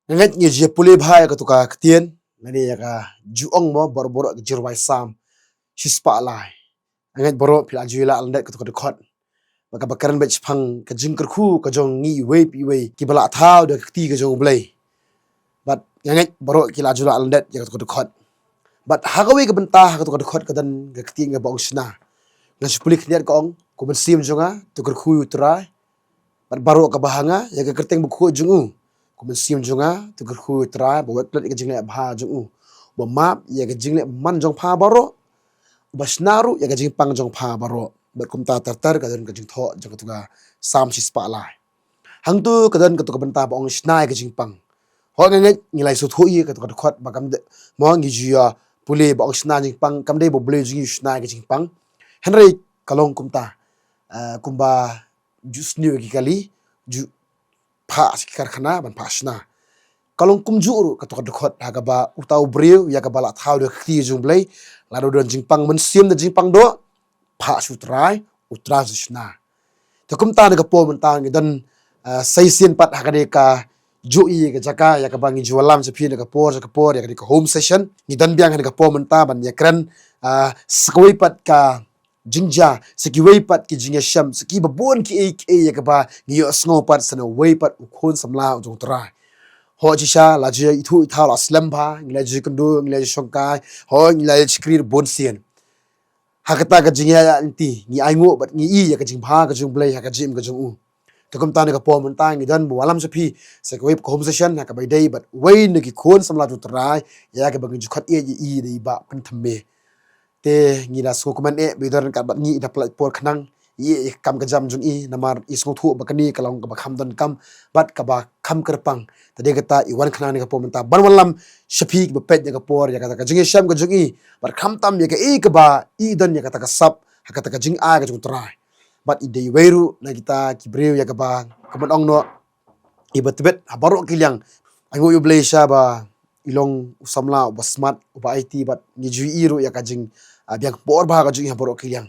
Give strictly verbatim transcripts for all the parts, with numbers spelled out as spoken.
Nga ngeit ngi ju pule bha ïa katu ka ktien, lane ïa ka ju ong mo, baroh baroh ka jingrwai Salm shispah lai. Nga ngeit baroh phi la ju ïa la lyndet katu ka dkhot. Ba kaba kren beit shaphang ka jingkyrkhu ka jong ngi iwei pa iwei kiba la thaw da ka kti ka jong U Blei. Bad nga ngeit baroh ki la ju la lyndet ïa katu ka dkhot. Bad ha kawei ka bynta ha katu ka dkhot ka don ka ktien kaba ong shna. Nga shu pule khyndiat ka ong, ko mynsiem jong nga, to kyrkhu ïa U Trai bad baroh kaba ha nga, ïa ka kyrteng bakhuid jong u. Ko mynsiem jong nga, to kyrkhu ïa U Trai, ba wad plet ïa ka jingleh bha jong u. Ba map ïa ka jingleh man jong pha baroh. Ba shna ruh ïa ka jingpang jong pha baroh. Bad kumta ter ter ka don ka jingthoh jong katu ka Salm shispah lai. Hangtu ka don katu ka bynta ba ong shna ïa ka jingpang. Hooid nga ngeit ngi la ïa sngewthuh ïa katu ka dkhot ba kam dei mo ngi ju ïa pule ba ong shna jingpang, kam dei ba U Blei u ju ong shna ïa ka jingpang. Hynrei ka long kumta, eh, kumba ju sniew ïa ki kali, ju phah sha ki karkhana ban phah shna. Ka long kumjuh ruh katu ka dkhot ha kaba uta u briew ïa kaba la thaw da ka kti jong U Blei, lada u don jingpang mynsiem da jingpang doh, phah sha U Trai, U Trai u shna. Te kumta na ka por mynta ngi don, ah, session pat ha kane ka juh ïa ka jaka ïa kaba ngi ju wallam sha phi na ka por sha ka por ïa kane ka home session. Ngi don biang ha kane ka por mynta ban ïa kren, ah, sa kawei pat ka jingjia, sa kiwei pat ki jingïashem, sa kiba bun kiei kiei ïa kaba ngi ïohsngew pat sa na uwei pat u khun samla u jong U Trai. Hooid shisha la ju ïa ithuh ithaw la slem bha, ngi la ju ïakynduh, ngi la ju shongkai, hooid ngi la ju shakri bun sien. Ha kata ka jingïaid lynti ngi ainguh bad ngi i ïa ka jingbha ka jong U Blei ha ka jingim ka jong u. Te kumta na ka por mynta ngi don ba wallam sha phi sa kawei ka home session ha kaba ïadei bad uwei na ki khun samla jong U Trai ïa kaba ngi ju khot ïa i da i Bah Pynthymmai. Te ngi la sngewkmen eh ba i don ryngkat bad ngi, i da pynlait por khnang ïa ka kam ka jam jong i namar i sngewthuh ba kane ka long kaba kham donkam bad kaba kham kyrpang. Te dei kata i wan khnang na ka por mynta ban wallam sha phi kiba peit na ka por ïa kata ka jingïashem ka jong i bad khamtam ïa kaei kaba i don ïa kata ka sap ha kata ka jingai ka jong U Trai. Bad i dei iwei ruh na kita ki briew ïa kaba, kumba ong noh, iba tbit ha baroh ki liang. Ainguh ïa U Blei shisha ba i long u samla uba smart, uba aiti bad ngi ju i ruh ïa ka jing, ah, biang por bha ka jong i ha baroh ki liang.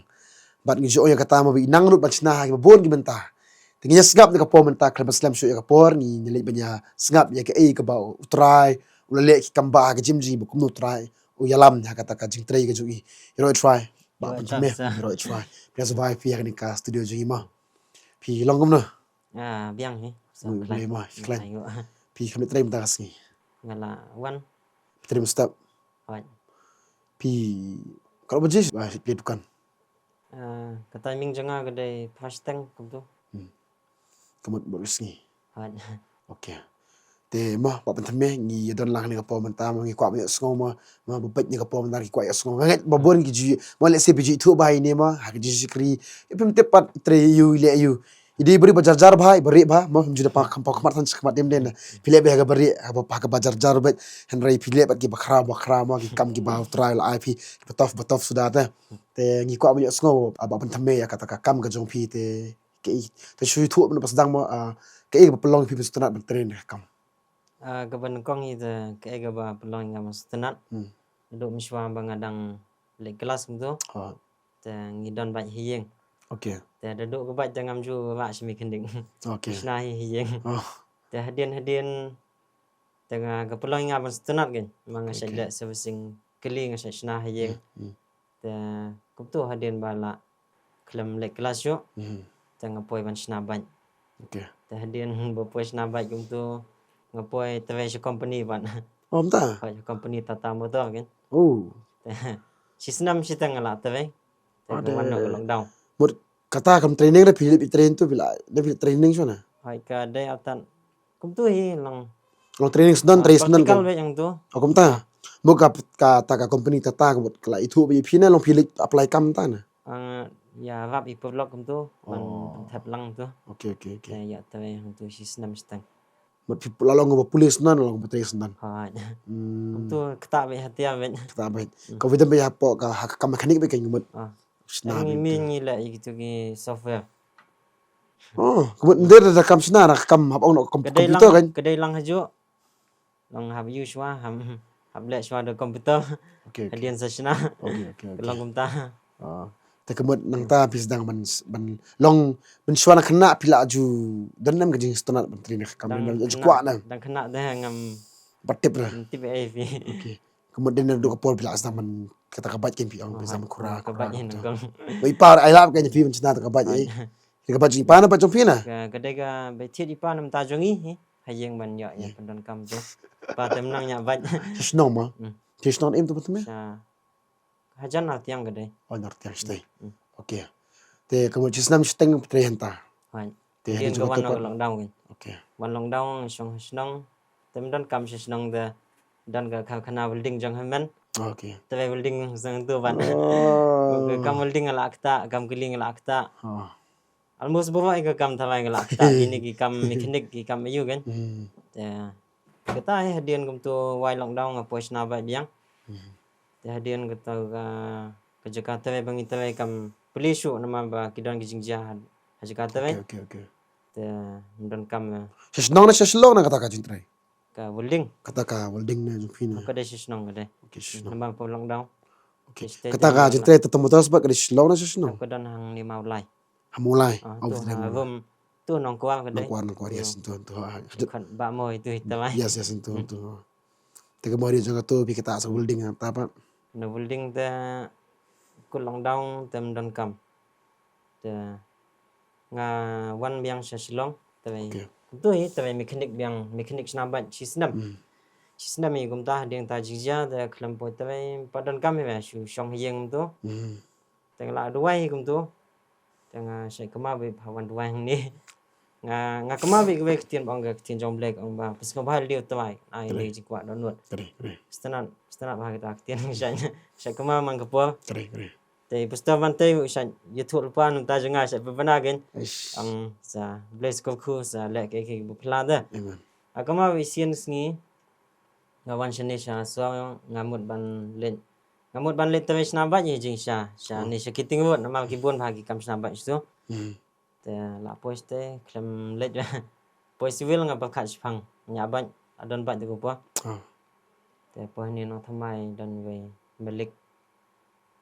Bad ngi ju ong ïa kata mo ba i nang ruh ban shna ha kiba bun ki bynta. Te ngin ïa sngap na ka por mynta khlem ban slem shuh ïa ka por, ngin ïa leit ban ïa sngap ïa kaei kaba U Trai u la leh ki kam ba ha ka jingim jong i, ba kumno U Trai u ïalam ha kata ka jingtrei ka jong i. Ïaroh U Trai Bah Pynthymmai. Ïaroh U Trai. Phi la sngewbha ïa phi ha kane ka studio jong i mo. Phi long kumno? Ah, biang hi. Sa khlaiñ. Phi khlaiñ. Phi kham trei mynta ka sngi? Nga la wan. Phi trei mynstep? Hooid. Phi katno baje phi leit dukan? Ah, ka timing jong nga ka dei phra shiteng kumto. Hmm. Ka mut baroh sngi. Hooid. Okay. Te mo Bah Pynthymmai, ngi ïa don lang ha kane ka por mynta mo, ngi kwah ban ïohsngew mo, mo ba peit ha kane ka por mynta ngi kwah ïohsngew. Nga ngeit ba bun ki ju, mo lehse phi ju ithuh bha ïa ine mo ha ka jingshakri. Ïa phim tip pat i trei aiu i leh aiu. I dei i briew ba jar jar bha, i ba rieh bha mo, phim ju da paw khmat than shakhmat dem den. Phi leh beit ha kaba rieh, ha kaba jar jar beit. Hynrei phi leh pat kiba khraw ba khraw mo, ki kam kiba U Trai u la ai phi, kiba tough ba tough suda te. Te ngi kwah ban ïohsngew, ah, Bah Pynthymmai, ïa kata ka kam ka jong phi te kaei, te shu ïathuh ban ym pat sdang mo, ah, kaei kaba pynlong ïa phi ban sngewtynnat ban trei ïa ka kam? Ah, kaba nyngkong hi te kaei kaba pynlong ïa nga ban sngewtynnat. Hmm. Naduh mynshuwa ba nga dang leit klas kumto. Ha. Te ngi don bike ha ïing. Okay. Te naduh ka bike te ngam ju rah shim i khyndiat. Okay. Shna hi ha ïing. Oh. Te hadien hadien te nga, ka pynlong ïa nga ban sngewtynnat kein. Ma nga shait leh servicing kali nga shait shna ha ïing. Hmm, hmm. Te kumto hadien ba la khlem leit klas shuh. Hmm. Te nga poi ban shna bike. Okay. Te hadien ba poi shna bike kumto nga poi trei sha company pat. Oh, mynta? Poi sha company Tata Motor kein. Oh. Te shi snem shiteng nga la trei. Te ka wan noh ka lockdown. Mut kata kam training re, phi leit phi train tu, phi la, phi training shuh na? Hooid, ka dei artat kumto hi, long. Long training sdang, training sdang. Practical beit hangto. Oh, kumta. Mut ka, kata ka company Tata ka mut ka la ithuh beit ïa phi ne long phi leit apply kam ta na? Ah, ïarap i paralok kumto, ban, oh, ban thep lang to. Okay, okay, okay. Te ïa trei hangto shi snem shiteng. Mut phi la long ba pule sdang, long ba trei sdang. Hooid. Hmm. Kumto kata beit, hatia beit. Kata beit. Hmm. Ka beit, beit hapoh ka, ha ka kam mechanic beit ka mut. Ah. Shna beit. Ngi, ngi leh ïa kitu ki software. Oh, ka mut ym dei da kam shna, da kam hap ong noh computer kein. Ka dei lang hajuh. Long hap ïoh shuwa, hap, hap leh shuwa da computer. Okay, okay. Hadien sa shna. Okay, okay, okay. Ka long kumta. Ah. Te ka mut nangta phi sdang ban, ban long, mynshuwa na khynnah phi la ju don ne em ka jingsngewtynnat ban trei na ka kam, ne em la ju kwah ne em? Dang khynnah te ngam pat tip ne. Tip ei phi. Okay. Ka mut dei naduh ka por phi la sdang ban, kata ka bike kan phi ong, phi sdang ban khura, khura. Ka bike, nyngkong. Ba i pa ai lap kan phi ban shna ta ka bike ei. Ka bike jong i pa ne, bike jong phi ne? Ka, ka dei ka bike thied i pa, namar ta jong i hi. Ha ïing ban ïoh, ïa pyndonkam tu. Pa te mynta ïa bike. Sha shnong mo? Hmm. Sha shnong em tu pat me? Sha hajan Nartiang ka dei. Oh, Nartiang shatei. Hmm. Okay. Te ka mut shi snem shiteng phi trei hangta. Hooid. Te hadien ka wan ka lockdown kan. Okay. Wan lockdown shong ha shnong. Te ym don kam sha shnong te don ka karkhana welding jong hynmen. Okay. Te welding song tu ban. Oh. Ka kam welding nga la ktah, kam kylli nga la ktah. Oh. Almost baroh ka kam tharai nga la ktah, kine ki kam mechanic, ki kam aiu kan. Hmm. Te kata hi hadien kumtu wai lockdown nga poi shna bike biang. Hmm. Te hadien kata ka, ka jaka tharai ba ngi tharai kam plie shuh namar ba ki don ki jingjia ha jaka tharai. Okay, okay, okay. Te ym don kam. Sha shnong ne sha Shillong ne kata ka jingtrei? Ka welding. Kata ka welding ne jong phi ne? Ka dei sha shnong ka dei. Okay, sha shnong. Namar poi lockdown. Okay. Kata ka jingtrei ta motor sport ka dei sha Shillong ne sha shnong? Ka don hangne Mawlai. Ha Mawlai. Ah, tu, ha Rum, tu Nongkwar ka dei. Nongkwar, Nongkwar, yes, tu, tu, ah. Kan ba mo itu hitai. Yes, yes, tu, tu. Te ka mo ri jong ka tu phi kata sa welding ta pat. Na welding te kut lockdown te ym don kam. Te nga wan biang sha Shillong, te. Okay. Tu hi, te mechanic biang, mechanic shna bike shi snem. Hmm. Shi snem hi kumta hadien ta jingjia, te khlem poi te pat don kam hi ba shu shong ha ïing tu. Hmm. Te nga la duwai hi kumtu. Te nga shait kynmaw beit ba wan duwai hangne. Nga, nga kynmaw beit kawei ka ktien ba ong ka ktien jong Blei ka ong ba phi sngewbha leh u trai, ai leh jingkwah dohnud. Kare, kare. Sngewtynnat, sngewtynnat bha kita ka ktien, shait, shait kynmaw man ka por. Kare, kare. Te pastor Mantei u shait ïathuh lypa na ka bynta jong nga, shait pynbna kein. Eish. Ong sa Blei sngewkhublei, sa leh kiei kiei ba phylla te. Amen. Nga kynmaw beit shisien sngi nga wan shane sha Sawang, nga mut ban leit. Nga mut ban leit tawei shna bike ïa jingshisha. Shane sha Kiting Road, namar ki bun bha ki kam shna bike shuh. Hmm. Te la poi shatei, khlem leit. Poi civil nga pyrkhat shaphang. Nga bike, adon bike te ko poi. Ah. Te poi hangne Nongthymmai don wei Malik.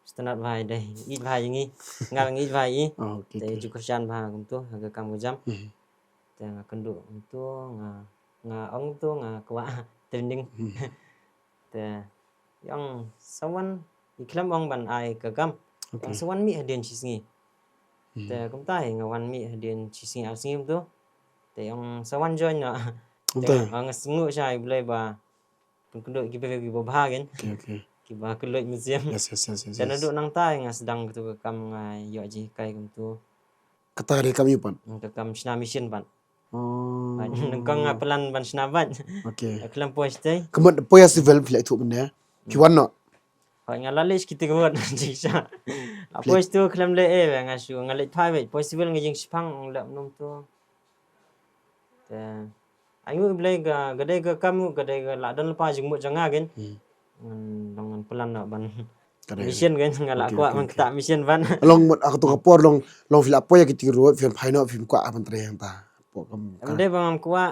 Sngewtynnat bha i dei, ïeit bha ïa ngi. Nga ïeit bha ïa i. Oh, okay, okay. Te ju kyrshan bha kumtu ha ka kam ka jam. Hmm. Te nga kynduh kumtu, nga, nga ong kumtu, nga kwah training. Hmm. Te ong sa wan, i khlem ong ban ai ka kam. Okay. Ong sa wan mih hadien shi sngi. Hmm. Te kumta hi nga wan mih hadien shi sngi ar sngi kumtu. Te ong sa wan join noh. Kumta. Te nga sngew shai Blei ba pynkynduh ki briew kiba bha kein. Okay, okay. Kiba kylluid mynsiem. Yes, yes, yes, yes. Te naduh nangta nga sdang katu ka kam, nga ïoh jinghikai kumtu. Kata ka dei kam aiu pat? Ka kam shna machine pat. Oh. Nyngkong nga plan ban shna bike. Okay. Khlem poi shatei. Ka mut poi ha civil phi la ithuh mynne? Phi wan noh? Hooid, nga la leit sha Kiting Road jingshisha. La poi shatei khlem leh ei, nga shu nga leit phai beit. Poi civil nga ïeng shaphang, ong leh kumno kumtu. Te ainguh ïa U Blei ka, ka dei ka kam, ka dei ka la don lypa jingmut jong nga kein. Hmm. Ngan, ngan plan noh ban. Ka dei. Machine kein, nga la kwah ban ktah machine ban. Long mut ha katu ka por long, long phi la poi ha Kiting Road, phi wan phai noh, phim kwah ban trei hangta. Pok kam. Em, ka dei ba ngam kwah.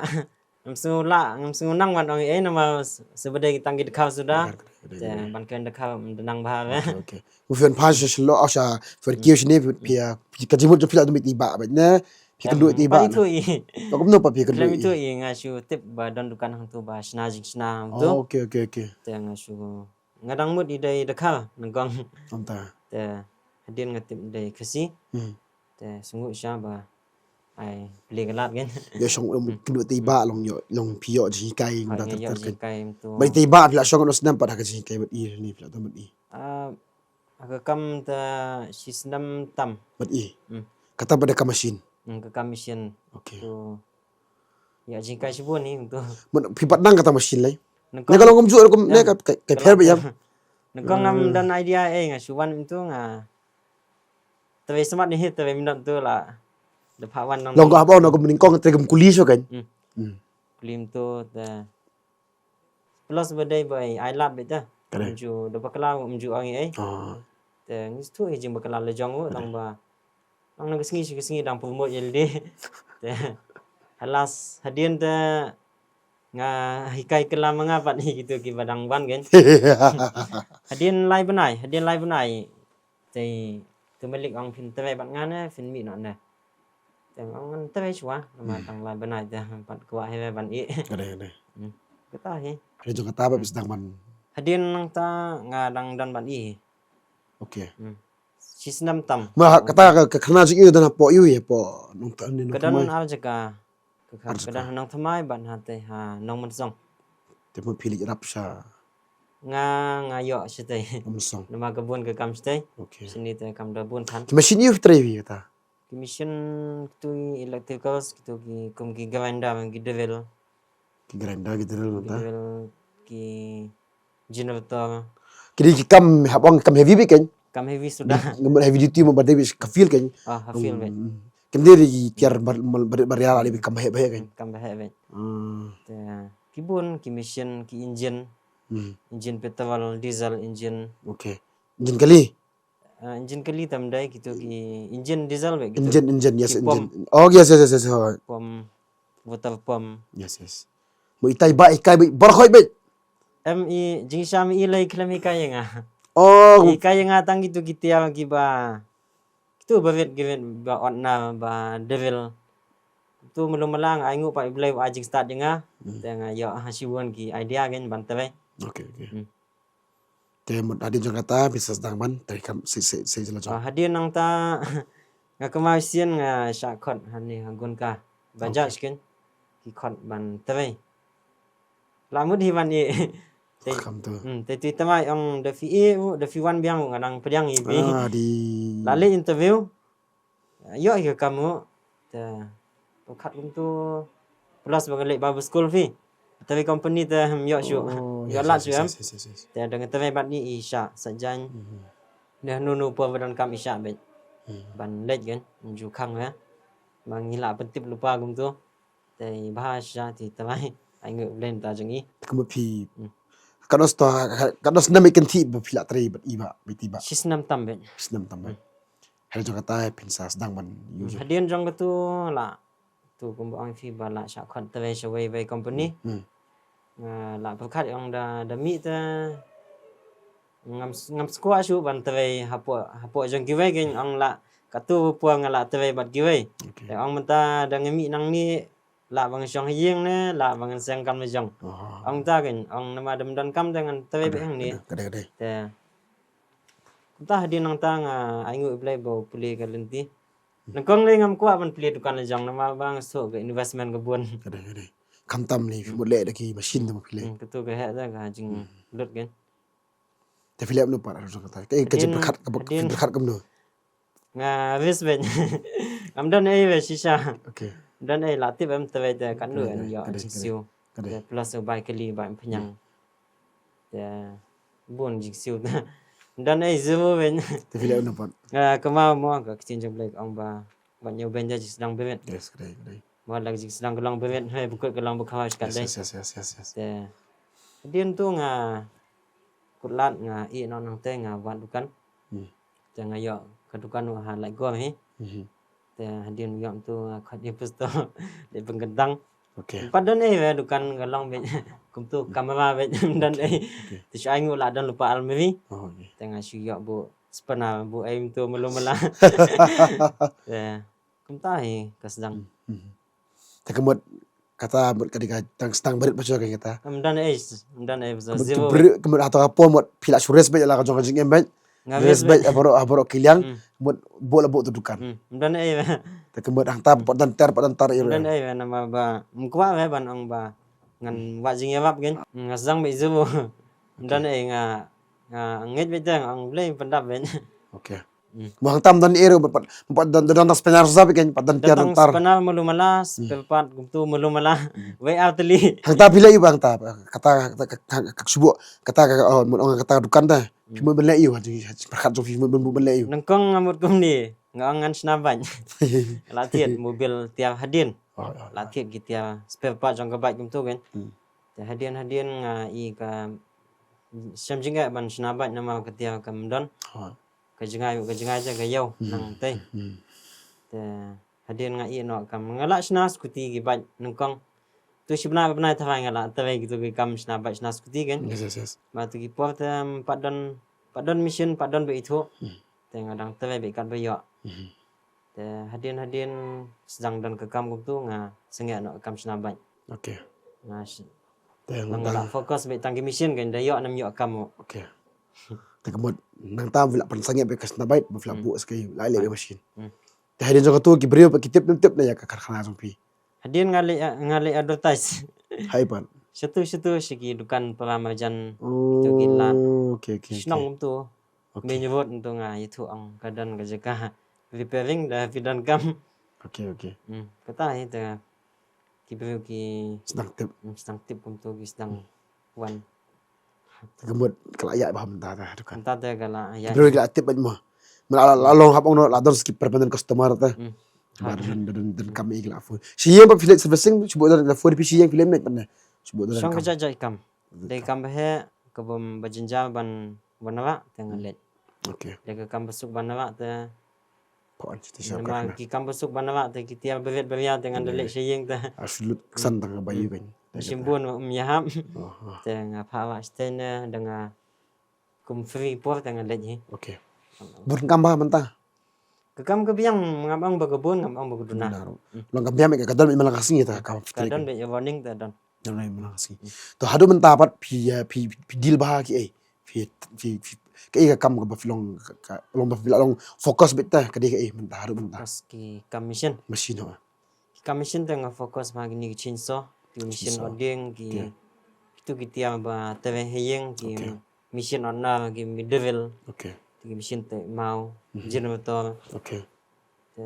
Ngam sngew lah, ngam sngew nang ban ong ei namar s-, sa ba dei tang ki dkhar suda. Ka dei, ka dei. Te ban kren dkhar ym da nang bha. Okay, okay. Phi wan phai sha Shillong, oh, sha, phi wan kiew shane, phi, phi, phi, ka jingmut jong phi la don beit i bah beit ne. Phi kynduh ïa i bah. Phi ïathuh ïa i. Ba kumno pat phi kynduh ïa i? Khlem ïathuh ïa i, nga shu tip ba don dukan hangtu ba shna jingshna hangtu. Oh, okay, okay, okay. Te nga shu, nga dang mut i dei dkhar nyngkong. Kumta. Te hadien nga tip dei Khasi. Hmm. Te sngewsih ba ai plie ka lad kein. Ïa shong, em, kynduh ïa i bah long ïoh, long phi ïoh jinghikai. Hooid, nga ïoh jinghikai kumtu. Ba ïa i bah phi la shong noh snem pat ha ka jinghikai bad i ne phi la don bad i? Ah, ha ka kam te shi snem tam. Bad i. Hmm. Kata pat da ka machine. Hmm, ka kam machine. Okay. To ïa jinghikai shibun hi to. Mut phi pat nang kata machine lei? Nyngkong. Ne ka long kumjuh rukom ne ka, ka, ka pher ba ïa. Nyngkong ngam don idea ei, nga shu wan to nga. Tawei smat ni hi, tawei minot to la. Da pha wan nang. Long ka haba na kum nyngkong te kum kuli shuh kein. Hmm. Hmm. Kuli to te. Plus ba dei ba ai lad beit te. Correct. Ym ju da bakla, ym ju ong ei. Ah. Te ngi shu hi jingbakla la jong u, correct, tang ba. Nang na ka sngi shi ka sngi dang promote ïa lade. Te halas hadien te nga hikai kylla ma nga pat hi kitu kiba dang wan kein. Hadien lai bnai, hadien lai bnai. Te tu malik ong phin tawei bad nga ne phin mih noh ne. Te ong ngan tawei shuwa, namar tang lai bnai te pat kwah hi ban ih. Ka dei, ka dei. Hmm. Kata hi. Hynrei jong kata ba phi sdang ban. Hadien nangta nga dang don ban ih. Okay. Hmm. Shi snem tam. Ma kata ka, ka khana jong ih don hapoh ïu ïa hapoh nongta ni. Ka don ar jaka. Ka kha-, ka don ha Nongthymmai bad ha te ha Nongmynsong. Te mo phi leit rap sha. Nga, nga ïoh shatei. Nongmynsong. Namar ka bun ka kam shatei. Okay. Shini te kam da bun than. Ki machine ïu phi trei ïa kata. Ki machine kitu ki electricals, kitu ki kum ki grinder, ki drill. Ki grinder, ki drill, ki drill, ki generator. Ki dei ki kam hap ong kam heavy beit kan? Kam heavy suda. Nga mut heavy duty mo ba dei beit ka field kan? Ah, ha field beit. Hmm. Kam dei ki tiar bar, bar, bar, bar, bar, kam ba heh ba heh kan? Kam ba heh beit. Hmm. Te, ki bun, ki machine, ki engine. Hmm. Engine petrol, diesel engine. Okay. Engine kali? Ah, engine kali tam dei kitu ki engine diesel beit kitu. Engine, engine, yes, engine. Oh, yes, yes, yes, yes, oh. Pump, water pump. Yes, yes. Mo itai ba, ikai ba, bar khoi beit. Em i, jingshisha i lei khlem ikai ïa nga. Oh. Ikai ïa nga tang kitu ki tiar kiba. Kitu ba wit ki wit ba otna ba devil. Tu melu malang ai ngu pa i Blei ba jingstad ïa nga. Hmm. Te nga ïoh ha shibun ki idea kan ban tawei. Okay, okay. Hmm. Te mut hadien jong kata phi sa sdang ban tawei kam se, se, se jela jong. Ah, hadien nangta nga kynmaw sien nga shah khot hangne ha gun ka Bajaj kin ki khot ban tawei. La mut hi ban ih. Te, kam tu. Hmm, te tu tawei ong da phi ih u, da phi wan biang u nga dang pdiang ïa phi. Ah, di. La leit interview. Ïoh ïa ka kam u. Te pyrkhat kumtu plus ba nga leit ba school fee. Te company te hem ïoh shuh. Oh, ïoh lad shuh em. Yes, yes, yes, yes. Te da nga tawei bad ni i shah sa jan. Mhm. Neh nunu por ba donkam i shah beit. Hmm. Ban leit kan ju khang ha. Ba ngi la pyntip lypa kumtu. Te i bha shisha te tawei. Ai ngu blen ta jong i. Te kumut phi. Hmm. Katno snem, katno snem i kynthih ba phi la trei bad i ba, bad i ba. Shi snem tam beit. Shi snem tam beit. Hmm. Hadien jong kata phin sa sdang ban ïoh. Hmm, hadien jong katu la. Tu kumba ong phi ba la shah khot tawei sha wei wei company. Hmm. Nga la pyrkhat ong da, da mih te ngam, ngam skwah shuh ban tawei hapoh, hapoh jong kiwei kan ong la katu por nga la tawei bad kiwei. Okay. Te ong mynta da nga mih nangne la ba ngan shong ha ïing ne, la ba ngan seng kam la jong. Oh. Ong ta kan, ong namar da ym don kam te ngan tawei beit hangne. Ka dei, ka dei. Te kumta hadien nangta nga ai ngu i Blei ba u plie ka lynti. Nyngkong lei ngam kwah ban plie dukan la jong namar ba nga sngewthuh ka investment ka bun. Ka dei, ka dei. Khamtam lei phi mut leh da ki machine te mo phi leh. Hmm, katu ka heh da ka jinglut kan. Te phi leh kumno pat ha jong kata. Ka, ka jingpyrkhat, ka pyrkhat kumno. Nga risk beit. Ngam don ei beit shisha. Okay. Don ei la tip em tawei te katno em ïoh jingsiew. Ka dei. Te plus u bai kali bai pynïang. Te bun jingsiew. Don ei zero beit. Te phi leh kumno pat. Nga kynmaw mo ka ktien jong Blei ong ba ban ïoh beiñ da jingsdang beit. Yes, ka dei, ka dei. Mo la jingsdang ka long beit, hei ba kut ka long ba khaw ka dei. Yes, yes, yes, yes, yes. Te hadien tu nga kut lad nga ïeh noh nangtei nga wad dukan. Hmm. Te nga ïoh ka dukan u ha Laitkor hi. Mhm. Te hadien ïoh tu nga khot ïa pistol. Dei pynkyntang. Okay. Pat don ei ba dukan ka long beit. Kumtu kamera beit don ei. Okay. Te shu ai ngu la don lypa almeri. Oh, okay. Te nga shu ïoh bu spana bu ei tu malu mala. Te kumta hi ka sdang. Hmm, hmm. Te ka mut kata mut ka dei ka dang sdang barit pacho ka kata. Ym don ei, ym don ei pacho. Ka mut zero. Ka mut hato ka por mut phi la shu risk beit la ka jong ka jingim beit. Nga risk beit ha baroh, ha baroh ki liang. Hmm. Mut buh la buh tu dukan. Hmm. Ym don ei. Te ka mut hangta pat don ter, pat don ter. Ym don ei namar ba ym kwah ban ong ba ngan wad jingïarap kan. Nga sdang beit zero. Ym don ei nga, nga ngeit beit te nga ong Blei pyndap beit. Okay. Hmm. Mo hangta ym don ei ruh, pat, pat don, don tang spare sa beit kan, pat don tiar tang spare malu mala, spare part kumtu malu mala. Hmm. Wei ar tylli. Hangta phi leh ïu ba hangta, kata, kata, ka, ka, ka, ka shu buh, kata, ka, oh, mut ong kata dukan te. Hmm. Phi mut ban leh ïu, ha, ha, ha, pyrkhat jong phi mut ban, ban leh ïu. Nyngkong nga mut kumne, nga ong ngan shna bike. La thied mobil tiar hadien. Oh, oh, oh. La thied ki tiar spare part jong ka bike kumtu kan. Hmm. Te hadien, hadien nga i ka, shem jingeh ban shna bike namar ka tiar kam don. Oh. Ka jngai, ka jngai te ka ïew nangtei. Hmm. Te hadien nga ïeh noh kam nga lah shna scooty ki bike nyngkong. Tu shi bnai ba bnai tharai nga lah tharai kitu ki kam shna bike shna scooty kan. Yes, yes, yes. Ba tu ki por te, em, pat don, pat don machine, pat don ba ithuh. Hmm. Te nga dang trei beit katba ïoh. Mhm. Te hadien hadien sdang don ka kam kumtu nga sangeh noh ka kam shna bike. Okay. Nga sh- Te nga nga la focus beit tang ki machine, kan da ïoh nam ïoh kam. Okay. Te ka mut nangta phi la pynsangeh beit ka shna bike, ba phi la buh sa ka la leh beit machine. Hmm. Te hadien jong katu ki briew pat ki tip, nym tip na ïa ka karkhana jong phi? Hadien nga leh, nga leh advertise. Hai pat. Shatu shatu sha ki dukan para marjan. Oh, tu ki lad. Okay, okay. Shnong tu. Okay. Main road tu nga ïathuh ong ka don ka jaka repairing, da phi donkam. Okay, okay. Hmm. Kata hi te ki briew ki sdang tip. Hmm, sdang tip kumtu ki sdang wan. Te ka mut ka la ïaid bha mynta te ha dukan. Mynta te ka la ïaid. Ki briew ki la tip bha mo. Mynta la long hap ong noh la don ki permanent customer te. Hmm. Ba don don don kam ïa ki la phone. Shi ïing pat phi leit servicing, shu buh don la phone phi shi ïing phi leit mynta pat ne. Shu buh don. Shong ka jait jait kam. Dei kam ba heh, ka bym ba jynjar ban wanrah te nga leit. Okay. Dei ka kam ba suk ban wanrah te. Namar ki kam ba suk ban wanrah te ki tiar bariat bariat te ngan da leit sha ïing te. Absolute ksan tang ba ïu kan. Shim bun um ïahap. Te nga phah wah shatei ne da nga kum free por te nga leit hi. Okay. Bun kam ba mynta. Ka kam ka biang, ngam ong ba ka bun, ngam ong ba ka duna. Long ka biang ka don mynta ka sngi te ka kam. Ka don beit warning te don. Don mynta ka sngi. To haduh mynta pat phi phi deal bha ki ei. Phi phi phi ka ei ka kam kaba phi long ka long ba phi la long focus beit te ka dei ka ei mynta haduh mynta. Focus ki kam machine. Machine ho. Ki kam machine te nga focus ma kine ki chainsaw, ki machine ording, ki kitu ki tiar ba trei ha ïing, ki machine ordnar, ki middle wheel. Okay. Ki machine te maw, generator. Okay. Te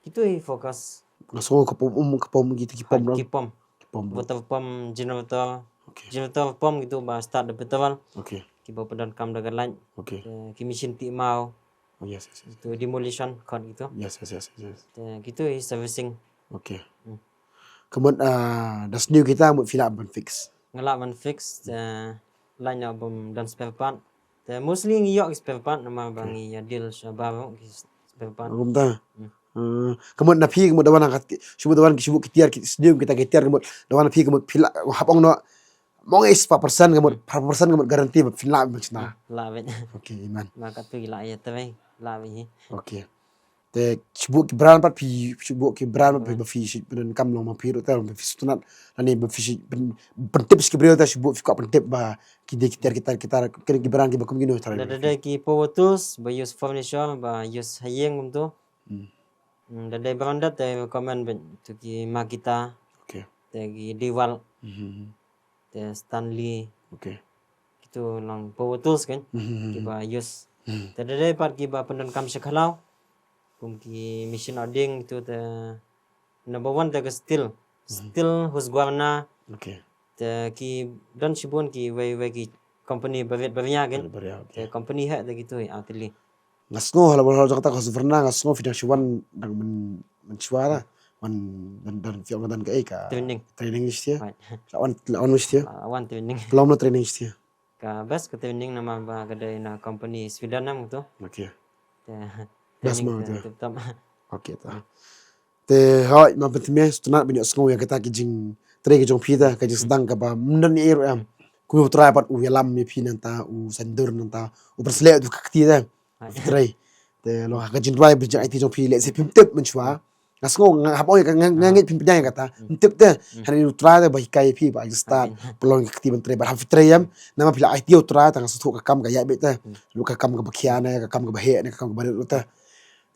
kitu hi focus. Nga sngew ka pom um ka pom kitu ki pom. Ki pom. Ki pom. Water pump, generator. Okay. Generator pump kitu ba start da petrol. Okay. Kiba pyndonkam da ka light. Okay. Ki machine tih maw. Oh, yes, yes, yes. Itu demolition code gitu. Yes, yes, yes, yes. Te gitu hi servicing. Okay. Hmm. Ka mut uh, da sniew kita mut phi lah ban fix. Nga lah ban fix te line ïa bym don spare part. Te mostly ngi ïoh ki spare part namar ba ngi ïa deal shabar ki spare part. Kumta. Hmm. Uh, ka mut na phi ka mut da wan ka shu mut da wan ki shu mut ki tiar ki sniew kita ki tiar ka mut da wan phi ka mut phi lah hap ong noh. Mong is pa persen ka mut, pa persen ka mut guarantee ba phin lah ban shna. Lah beit. Okay, man. Ma ka tu lah ïa te lah beit. Okay. Te shu buh ki brand pat phi shu buh ki brand pat ba phi shi pyndonkam long ma phi ruh te ba phi sngewtynnat. Lane ba phi shi pyntip shi ki briew te shu buh phi kwah pyntip ba ki dei ki tiar ki tiar ki tiar ki brand kiba kum kino. Da da ki power tools ba use furniture ba use ha ïing kumtu. Hmm. Hmm, da dei branded te recommend beit tu ki Makita. Okay. Te ki Dewalt. Hmm. Te Stanley. Okay. Kitu long power tools kan. Hmm. Kiba use. Hmm. Te da dei pat kiba pyndonkam sha khlaw. Kum ki machine ording tu te number one te ka Stihl. Hmm. Stihl, Husqvarna. Okay. Te ki don shibun ki wei wei ki company barit baria kan. Barit baria. Okay. Te company ha te kitu hi atili. Nga sngew ha la bor jong kata ka Husqvarna nga sngew phi dang shu wan dang mynshwa la. Wan dang dang phi ong dang ka ei ka training. Training stia. La wan la wan stia. La wan training. Long no training stia. Ka best ka training namar ba ka dei na company Sweden nam tu. Okay. Best ma tu. Okay ta. Te hoi ma pynthymmai sngewtynnat ban ïohsngew ïa kata ki jingtrei ki jong phi ta ka jingsdang kaba ym don ei ruh em. Kumno u Trai pat u ïalam ïa phi nangta u saiñdur nangta u pynsleh u ka kti ta. Trei. Te long ha ka jingduwai ba jong aiti jong phi lehse phim tip mynshwa. Nga sngew nga hap ong ïa ka nga ngeit phim pdiang ïa kata. Phim tip te. Hynrei u Trai te ba hikai ïa phi ba ai stad. Pynlong ïa ka kti ban trei ba hap phi trei em. Namar phi la aiti u Trai te nga sngewthuh ka kam ka ïaid beit te. Ruh ka kam kaba khia ne ka kam kaba heh ne ka kam kaba rit ruh te.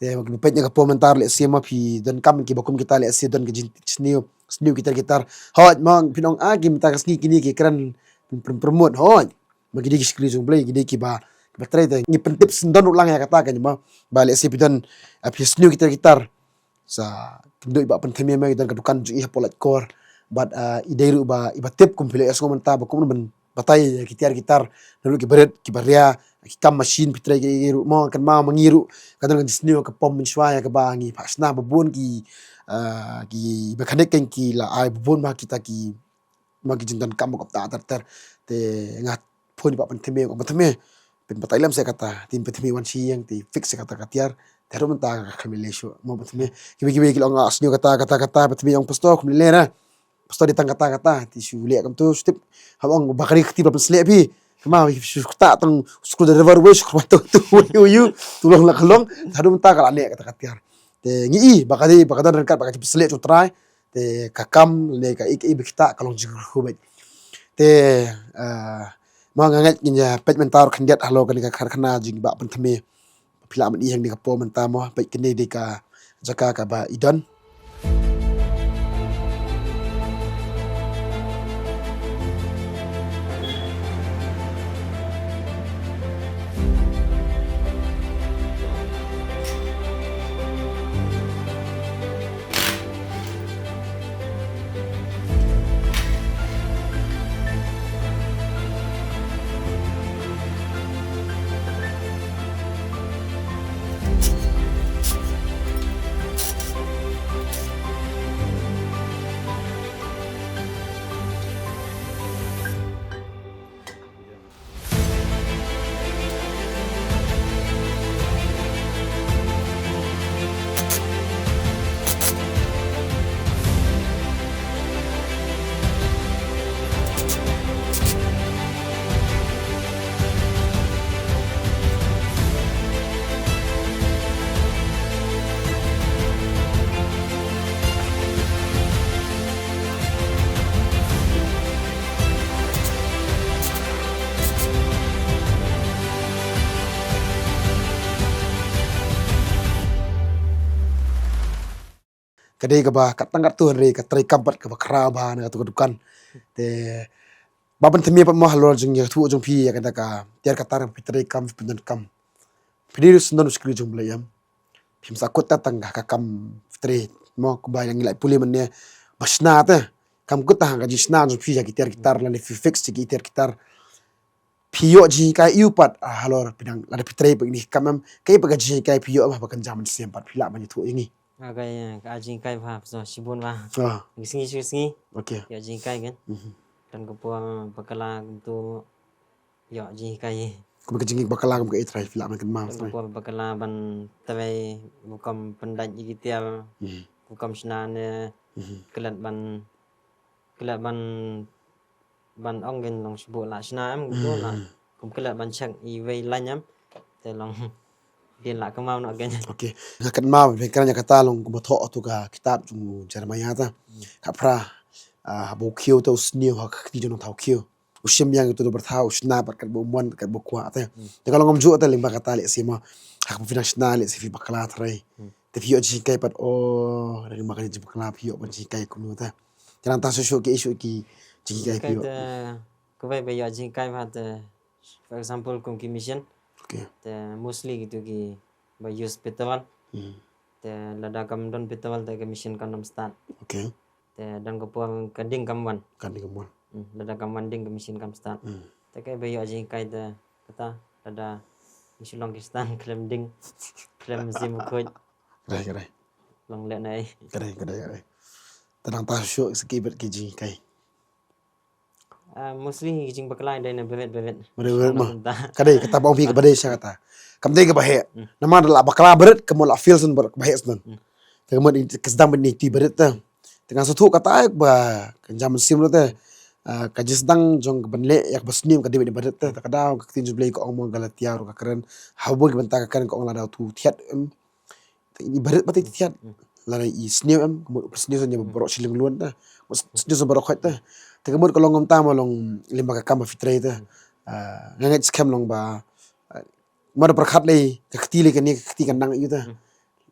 Te ma ki ba peit na ka por mynta lehse ma phi donkam kiba kum kita lehse don ka jingsniew sniew kitar kitar. Hooid ma phin ong a ki mynta ka sngi kine ki kren pyn pyn pyrmut hooid. Ma ki dei ki shakri jong U Blei ki dei kiba kiba trei te ngi pyntip sngewdon ruh lang ïa kata ka ma ba lehse phi don a phi sniew kitar kitar. Sa kynduh iba pynthymmai ma i don ka dukan jong i hapoh Laitkor bad i dei ruh ba iba tip kum phi la ïohsngew mynta ba kum ban batai ïa ki tiar ki tar na ruh ki barit ki baria ki kam machine phi trei ki ruh mo kan ma ma ngi ruh ka don ka jingsniew ka pom mynshwa ïa kaba ngi phah shna ba bun ki ki mechanic kan ki la ai ba bun ma kita ki ma ki jingdonkam ba kata ter ter te nga phone ba pynthymmai ba pynthymmai pyn batai lem sa kata te pynthymmai wan shi ïing te fix sa kata ka tiar te ruh mynta ka kham lei shuh mo pynthymmai kiba kiba ki la ong nga sniew kata kata kata pynthymmai ong pastor kham lei ra. Pastor dei tang kata kata te shu leh kumtu shu tip. Haba ong ba ka ri ka kti ba pynsleh phi. Kynmaw, shu ktah tang skul driver wei, shu ktah tu, tu, wei, wei, tu long la ka long, haduh mynta ka la neh kata ka tiar. Te ngi i ba ka dei, ba ka don ryngkat bad ka jingpynshlur jong U Trai. Te ka kam lane ka i, ka i ba ktah ka long jingkyrkhu beit. Te, ah, ma nga ngeit ngin ïa peit mynta ruh khyndiat halor kane ka karkhana jingba pynthymmai. Phi lah ban i hangne ka por mynta mo, peit kane dei ka jaka kaba i don. Ka dei kaba kat tang katto hynrei ka treikam pat kaba khraw bha na kato ka dukan. Te ba pynthymmai pat mo halor jingïathuh jong phi ïa kata ka tiar ka tar, phi treikam, phi pyndonkam. Phi dei ruh syndon u shakri jong U Blei em. Phim sa kut ta tang ka kam phi trei mo, kumba ngi la pule mynne ba shna te. Kam kut ta ha ka jingshna jong phi ïa ki tiar ki tar lane phi fix ïa ki tiar ki tar. Phi ïoh jinghikai aiu pat, ah, halor phi dang, lada phi trei pat ïa kane ka kam em, kaei pat ka jinghikai phi ïoh em, haba kynja mynsiem pat phi lah ban ïathuh ïa ngi. Ka, ka, ka jinghikai bha, so shibun bha. Ah. Ngi sngi shu sngi. Okay. Ïoh jinghikai kan. Mhm. Don ka por bakla kumto ïoh jinghikai. Kum ka jinghikai bakla kum kaei Trai, phi lah ban kynmaw Trai. Don ka por bakla ban tewei, rukom pyndait ïa ki tiar, Mhm. rukom shna ne, Mhm. klet ban, klet ban ban ong kin long shu buh la shna em, kumto la. Hmm. Kum klet ban check iwei line em. Te long dien la kynmaw noh kin. Okay. Nga kynmaw ba kren ïa kata long kumba thoh tu ka kitab jong u Jeremiah ta. Hmm. Ka phra, ah, haba u khiew te u sniew ha ka kti jong u nongthaw khiew. U shim ïa kito ki byrtha, u shna pat katba u mon, katba u kwah te. Hmm. Te ka long kumjuh te lyngba kata lehse mo. Haba phi nang shna lehse phi bakla Trai. Hmm. Te phi ïoh jinghikai pat, oh, lyngba kane jingpakla phi ïoh ban jinghikai kumno te. Te nangta shuh shuh kiei shuh ki jinghikai phi ïoh. Te kawei ba ïoh jinghikai bha te, for example, kum ki machine. Okay. Te mostly kito kiba use petrol. Hmm. Te lada kam don petrol te ka machine kan ym start. Okay. Te don ka por ka ding kam wan. Ka ding kam wan. Hmm, lada kam wan ding ka machine kam start. Hmm. Te kaei ba ïoh jinghikai te kata, lada ngi shu long Khristan khlem ding, khlem shim bakhuid. Ka dei, ka dei. Long lehnohei. Ka dei, ka dei, ka dei. Te nangta shuh shuh ki bad ki jinghikai. Ah, mostly ki jingbakla dei na barit barit. Barit barit mo. Ka dei kata ba ong phi kaba dei sha kata. Kam dei kaba heh. Hmm. Namar la bakla barit ka mut la fail shen barit kaba heh shen. Hmm. Te ka mut ka sdang ban ïa ti barit te. Te nga sngewthuh kata ba ka jam mynsiem ruh te. Ah, ka jingsdang jong ka ban leh ïa kaba sniew ka dei ban ïa barit te. Te ka daw ka ktien jong U Blei ka ong mo, Galatia ruh ka kren. Haba ki bynta ka kren ka ong lada u thied em. Te i barit ba te thied. Hmm. Lada i sniew em, ka mut u pynsniew sha baroh shilliang lun te. Sniew sha baroh khoit te. Te ka mut ka long kumta mo, long lyngba ka kam ba phi trei te. Hmm. Ah, nga ngeit skhem long ba, ah, Mo da pyrkhat lei, ka kti lei kane, ka kti ka nang ïa ta. Hmm.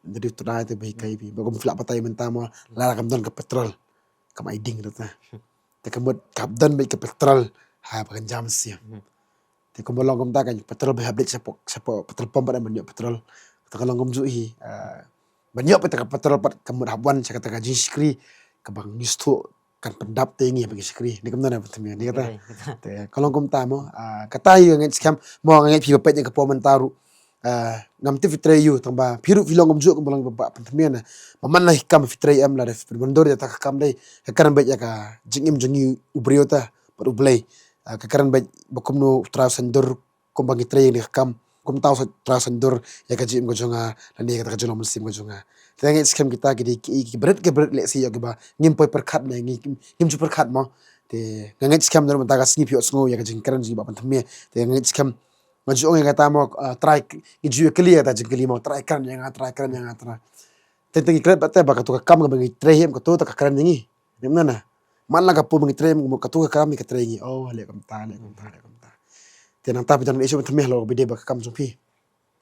Da dei u Trai te ba hikai phi. Ba kum phi lah batai mynta mo, lada kam don ka petrol, kam ai ding ruh ta. Te ka mut ka don beit ka petrol, ha ba kan jam sia. Hmm. Te kumba long kumta ka petrol ba hap leit shapoh, shapoh petrol pump ba da ban ïoh petrol. Te ka long kumjuh hi, ah, ban ïoh pat ka petrol pat ka mut hap wan sha kata ka jingshakri kaba ngi sngewthuh kan pyndap te ngi ba ngi shakri. Ni kumno na pynthame ni kata. Te ka long kumta mo, ah, kata ïa nga ngeit skhem mo, nga ngeit phi ba peit ïa ka por mynta ruh. Ah, ngam tip phi trei ïa u, tang ba phi ruh phi long kumjuh kumba long ba pynthame na. Ba man la hi kam phi trei em, lada phi pynbyndur ïa ta ka kam dei ka kren beit ïa ka jingim jong ngi u briew ta bad U Blei. Ah, ka kren beit ba kumno u Trai u saiñdur kumba ngi trei ïa kane ka kam, kumta u Trai u saiñdur ïa ka jingim ka jong nga lane ïa kata ka jinglong mynsiem ka jong nga. Te nga ngeit skhem kita ki dei ki, ki barit, ki barit lehse ïa kiba ngim poi pyrkhat ne ngi, ngim ju pyrkhat mo. Te nga ngeit skhem naduh mynta ka sngi phi ïohsngew ïa ka jingkren jong i Bah Pynthymmai. Te nga ngeit skhem, nga ju ong ïa kata mo, ah, Trai, ngi ju ïa kylli ïa kata jingkylli mo, Trai kren ïa nga, Trai kren ïa nga, Trai. Te te ngi kren pat te ba kato ka kam kaba ngi trei hi em, kato te ka kren ïa ngi. Ym na na. Man la ka por ba ngi trei em, kato ka kam ka trei ïa ngi. Oh, leh kumta, leh kumta, leh kumta. Te nangta phi dang ïa shu Pynthymmai, halor ba dei ba ka kam jong phi.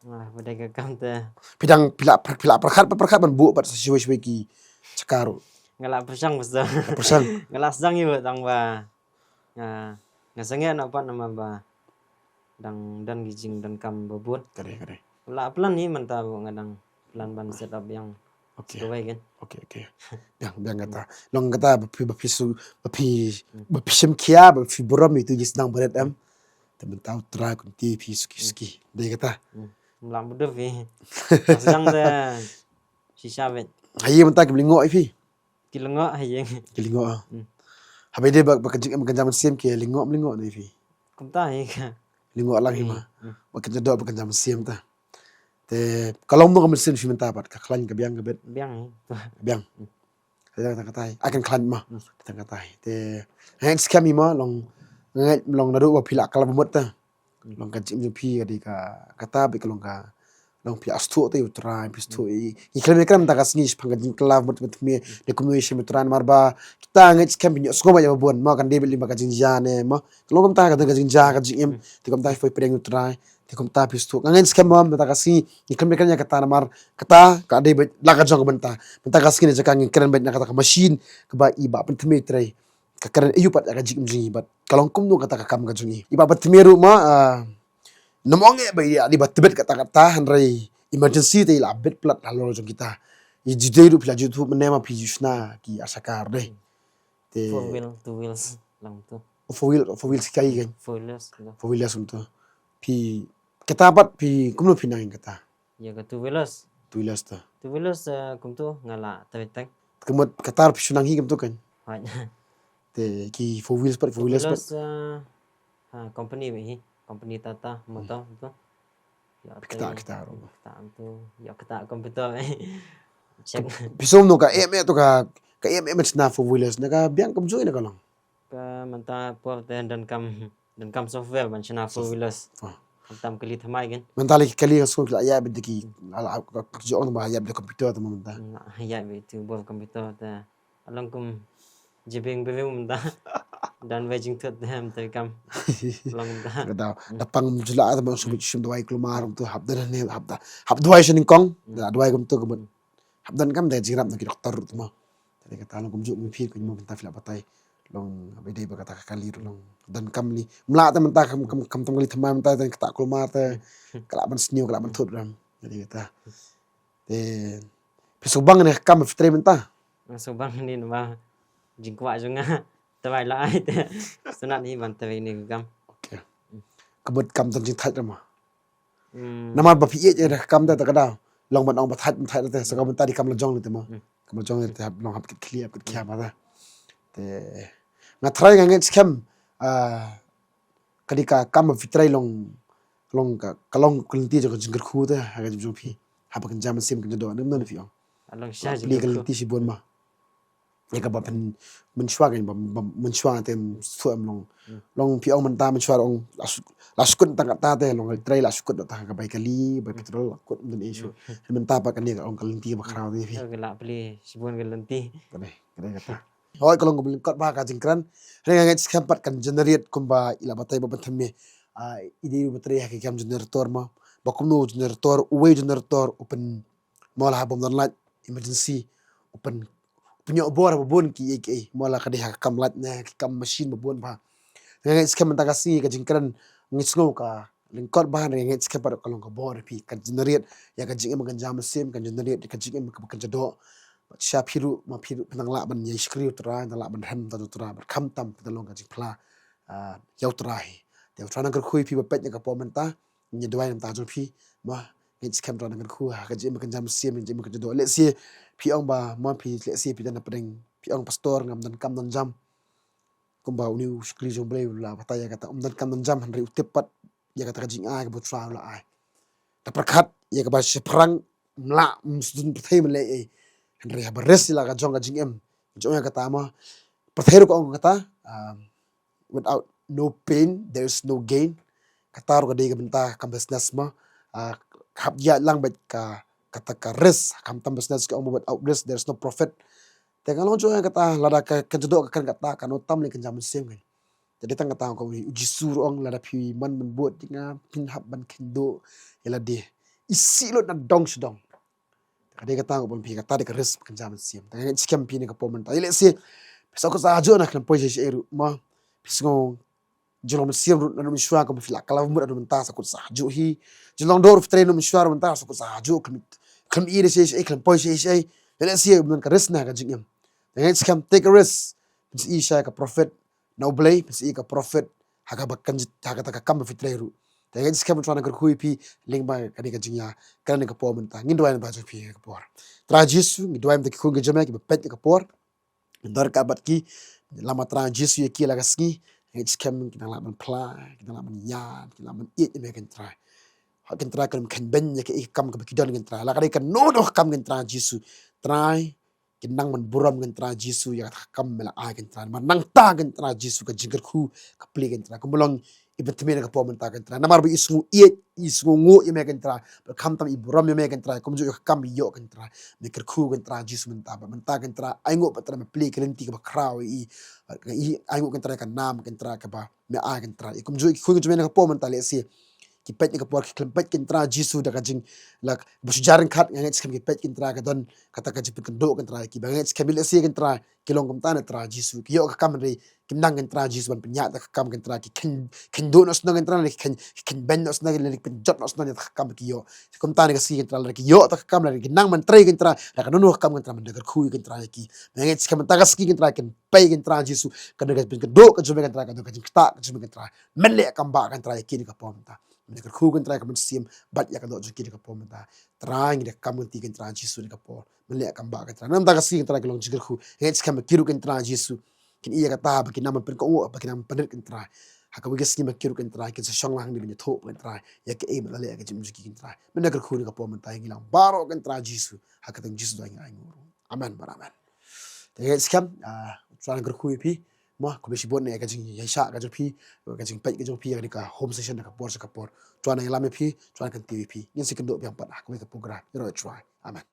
Ah, ba dei ka kam te. Phi dang, phi la, phi la pyrkhat, pyrkhat ban buh pat sa shibun shibun ki jaka ruh? Nga la pyrshang bha sa. Pyrshang. Nga la sdang ïa ba tang ba nga, nga sangeh na pat namar ba dang don ki jingdonkam ba bun. Ka dei, ka dei. Nga la plan hi mynta ba nga dang plan ban set up ïa Okay. Kawei kan. Okay, okay. Biang, biang kata. Long kata ba phi, ba phi su, ba phi, hmm, ba phi shim khia, ba phi burom ïa uto u sdang barit em. Te mynta U Trai un kynti ïa phi suki suki. Dei kata. Hmm. Mlam budup phi. Sdang da shisha beit. Haei mynta ki lyngngoh ïa phi? Ki lyngngoh haei. Ki lyngngoh. Hmm. Haba dei ba, ba ka jingim ka jam mynsiem ki lyngngoh, lyngngoh ne phi? Kumta hi ka. Lyngngoh lang hi ma. Hmm. Ba ka jingdoh ba ka jam mynsiem ta. Te ka long mo ka mynsiem phi mynta pat, ka khlaiñ ka biang ka bit? Biang hi. Biang. Hmm. Ka dang kata hi. Ai kan khlaiñ ma. Hmm. Ka dang kata hi. Te nga ngeit skhem hi ma, long, nga ngeit long naduh ba phi la kylla ba mut ta. Hmm. Long ka jingim jong phi ka dei ka, kata beit ka long ka, long phi la sngewthuh te ïa U Trai, phi sngewthuh ïa, ïa khlem ïa kren mynta ka sngi shaphang ka jingkylla ba mut ka thymmai, hmm, ne kumno ïa shem ïa U Trai namar ba kita nga ngeit skhem phin ïohsngew ba ïa ba bun, ma kan dei beit lyngba ka jingjia ne ma. Ka long kumta ka dang ka jingjia ka jingim, hmm, te kumta phi pdiang ïa U Trai. Te kumta phi sngewthuh. Nga ngeit skhem mo mynta ka sngi, ngi khlem ïa kren ïa kata namar kata ka dei beit la ka jong ka bynta. Mynta ka sngi na jaka ngin kren beit na kata ka machine kaba i Bah Pynthymmai trei. Ka kren aïu pat ïa ka jingim jong i bad ka long kumno kata ka kam ka jong i. I Bah Pynthymmai ruh ma, ah, nym ong eh ba i dei ba tbit kata kata, hynrei emergency te i la bit palat halor jong kita. I ju dei ruh phi la ju ïathuh mynne ma phi ju shna ki ASHA card dei. Te four wheel, two wheels lang tu. Oh, four wheel, four wheel skai kan? Four wheelers tu. Four wheelers tu. Phi, kata pat phi kumno phi nang kata? Ïa ka two wheelers. Two wheelers ta. Two wheelers, eh, kumtu nga la tawei tang. Ka mut kata phi shu nang hi kumtu kan? Hooid. Te ki four wheelers pat, four wheelers pat? Two wheelers, eh, ha, company beit hi. Company Tata Motor tu. Ïa, phi kata, te kata ruh. Kata tu, ïa kata computer beit hi. Check. Phi sngewthuh ka em eh tu ka, ka em eh ban shna four wheelers na ka biang kumjuh na ka long? Ka mynta por te donkam, donkam software ban shna four wheelers. Ah. Khamtam kali thymmai kan. Mynta la ki kali ka sngewthuh ki la ïaid beit da ki, hmm, la, la, ka, ka, ka jong ba ïaid da computer te mynta. Hmm, ïaid beit tu bor computer te. Long kum jibing beit mynta. Don wei jingthut te mynta kam. Long mynta. Ka dei, hmm, da pang jula te mynta shu, hmm, shu dawai kulmar tu hap da ne, hap da, hap dawai sha nyngkong. Hmm. Da dawai kumtu ka mut. Hap donkam da jingïarap na ki doktor ruh te mo. Te kata long kumjuh ma phi, kumjuh ma mynta phi la batai. Long ba dei ba kata ka kali ruh long donkam li. Mla te mynta kam, kam, khamtam kali thymmai mynta te kata kulmar te. Ka lah ban sniew, ka lah ban thut ram. Jadi kata. Te phi sngewbang ne ka kam phi trei mynta? Nga sngewbang ne namar jingkwah jong nga. Te bai la ai te. Sngewtynnat ne ban trei ne ka kam. Okay. Ka mut kam don jingthait ram mo? Hmm. Namar ba phi ïeit ïa ka kam te, te ka dei long ban ong ba thait, thait te, sa ka mynta dei kam la jong te mo. Hmm. Kam la jong te hap long hap kit khlieh, hap kit khia ma te. Te nga tharai nga ngeit skhem, ah, ka dei ka kam ba phi trei long, long ka, ka long ka lynti jong ka jingkyrkhu te ha ka jingim jong phi. Haba kynja mynsiem kynja doh, ne mano phi ong? Long sha jingkyrkhu. Plie ka lynti shibun ma. Ïa kaba pyn, mynshuwa kan, ba, ba, mynshuwa te, shu em long. Hmm. Long phi ong mynta mynshuwa ong, la shu, la shu kut tang kata te, long trei la shu kut tang ka bai kali, bai petrol, la kut mynta issue. Hmm. Mynta pat kane ka long ka lynti ba khraw te phi. Ka la plie shibun ka lynti. Kane, kane kata. Hooid, ka long kaba lyngkot bha ka jingkren. Hynrei nga ngeit skhem pat kan generate kumba i la batai Bah Pynthymmai. Ah, i dei u ba trei ha ka kam generator mo. Ba kumno generator, uwei generator, u pyn Mo la ha bym don light emergency, u pyn, u pynïoh bor ba bun ki, ki, mo la ka dei ha ka kam light ne ki kam machine ba bun ba. Nga ngeit skhem mynta ka sngi ka jingkren, nga sngew ka lyngkot ba, nga ngeit skhem pat ka long ka bor phi, ka generate ïa ka jingim ka jam mynsiem, ka generate ïa ka jingim ka, ka jadoh. Bad sha phi ruh, ma phi ruh phi nang lah ban ïa shakri u Trai, nang lah ban rhem da u Trai, bad khamtam phi da long ka jingphla, ah, ïa u Trai. Te u Trai nang kyrkhu ïa phi ba peit ïa ka por mynta. Ngi duwai na ka bynta jong phi, ma, ngin skhem ruh na ka bynta ka jingim ka jam mynsiem, ka jingim ka jadoh. Lehse phi ong ba, ma phi, lehse phi don na pdeng, phi ong pastor ngam don kam don jam. Kumba une u shakri jong U Blei u la batai ïa kata, um don kam don jam, hynrei u tip pat ïa kata ka jingai kaba U Trai u la ai. Da pyrkhat ïa kaba shaphrang, mla, msdun pyrthei mlei ei. Hynrei haba ris ïa la ka jong ka jingim. Jong ïa kata ma. Pyrthei ruh ka ong kata, um, without no pain, there is no gain. Kata ruh ka dei ka bynta ka business mo. Ah, hap ïaid lang bad ka, kata ka risk, khamtam business ka ong without risk, there is no profit. Te nga long jong kata, lada ka, ka jadok ka kren kata, kan ym tam leh kynja mynsiem kan. Te dei tang kata ka ong U Jisu ruh ong, lada phi man ban bud ïa nga, phin hap ban kynduh ïa lade. Isih lut na dong sha dong. Ka dei kata ka ong phi, kata dei ka risk kynja mynsiem. Te nga ngeit skhem phi ne ka por mynta. Ïa lehse phi sngewkut sa hajuh na khlem poi sha ei sha ei ruh mo. Phi sngew jinglong mynsiem ruh na mynshuwa kumba phi la khlaw mut na mynta sngewkut sa hajuh hi. Jinglong doh ruh phi trei na mynshuwa ruh mynta sngewkut sa hajuh, khlem, khlem ïoh sha ei sha ei, khlem poi sha ei sha ei. Ïa lehse ym don ka risk na ka jingim. Te nga ngeit skhem, take a risk. Phin sa ïohi sha ka profit na U Blei, phin sa ïohi ka profit ha kaba kan, ha kata ka kam ba phi trei ruh. Te nga ngeit skhem U Trai un kyrkhu ïa phi lyngba kane ka jingïakren ha kane ka por mynta. Ngin duwai namar jong phi ha kane ka por. Trai Jisu, ngi duwai namar ki khun ki jong me kiba peit ha kane ka por. Ngi don ryngkat bad ki, lem bad Trai Jisu ïa ki la ka sngi. Nga ngeit skhem kin nang lah ban phla, kin nang lah ban ïaid, kin nang lah ban ïeit ïa me Kynrad Trai. Hok Kynrad Trai, kan ym kheiñ beiñ ïa kaei ka kam kaba ki don Kynrad Trai. La ka dei kano kano ka kam Kynrad Trai Jisu. Trai, kin nang ban burom Kynrad Trai Jisu ïa kata ka kam me la ai Kynrad Trai. Namar nangta Kynrad Trai Jisu ka jingkyrkhu ka plie Kynrad Trai. Kumba long i pynthymmai na ka por mynta Kynrad Trai. Namar ba i sngew ïeit, i sngew nguh ïa me Kynrad Trai. Bad khamtam i burom ïa me Kynrad Trai. Kumjuh ïa ka kam i ïoh Kynrad Trai. Me kyrkhu Kynrad Trai Jisu mynta. Bad mynta Kynrad Trai, ai nguh bad Trai me plie ka lynti kaba khraw ïa i. Bad i ai nguh Kynrad Trai ka nam Kynrad Trai kaba me ai Kynrad Trai. Ïa kumjuh ïa ki khun ki jong me na ka por mynta lehse ki peit na ka por ki khlem peit Kynrad Trai Jisu da ka jing la ba shu jar ryngkat, nga ngeit skhem ki peit Kynrad Trai ka don kata ka jingpynkynduh Kynrad Trai ïa ki, ba nga ngeit skhem lehse Kynrad Trai ki long kumta na Trai Jisu, ki ïoh ka kam hynrei kim nang Kynrad Trai Jisu ban pynïaid da ka kam Kynrad Trai, ki kheiñ, kheiñduh noh sdang Kynrad Trai, ki kheiñ, ki kheiñ beiñ noh sdang, ki pynjot noh sdang ïa ka kam ki ïoh. Kumta na ka sngi Kynrad Trai lada ki ïoh da ka kam, lada ki nang ban trei Kynrad Trai da kano kano ka kam Kynrad Trai, mynta kyrkhu ïa Kynrad Trai ïa ki. Nga ngeit skhem mynta ka sngi Kynrad Trai kin peit Kynrad Trai Jisu, ka don ka jingpynkynduh ka jong me Kynrad Trai, ka don ka jingktah ka jong me Kynrad Trai. Men leh kam ba Kynrad Trai ïa ki na ka por mynta. Men kyrkhu Kynrad Trai ka mynsiem bad ïa ka doh jong ki na ka por mynta. Trai ngi da kam ngi Kynrad Trai Jisu na ka por. Men leh kam ba Kynrad Trai. Namar ka sngi Kynrad Trai ka long jingkyrkhu. Nga ngeit skhem ba ki ruh Kynrad Trai Jisu kin ïa kata ba kin nang ban pynkoh, ba kin nang ban pynrit Kynrad Trai. Ha kaba ki sngi ba ki ruh Kynrad Trai kin sa shong lang ban ïathuh Kynrad Trai ïa kaei ba la leh ka jingim jong ki Kynrad Trai. Men kyrkhu na ka por mynta ïa ngi lang baroh Kynrad Trai Jisu. Ha ka kyrteng Jisu da ngi ai nguh. Amen bad amen. Te nga ngeit skhem, ah, Trai un kyrkhu ïa phi. Mo, khublei shibun na ka jingïaishah ka jong phi, ka jingpeit ka jong phi ïa kane ka home session na ka por sha ka por. Trai un ïalam ïa phi, Trai un kyntiew ïa phi. Ngin sa ïakynduh biang pat ha kawei ka program. Ïaroh Trai. Amen.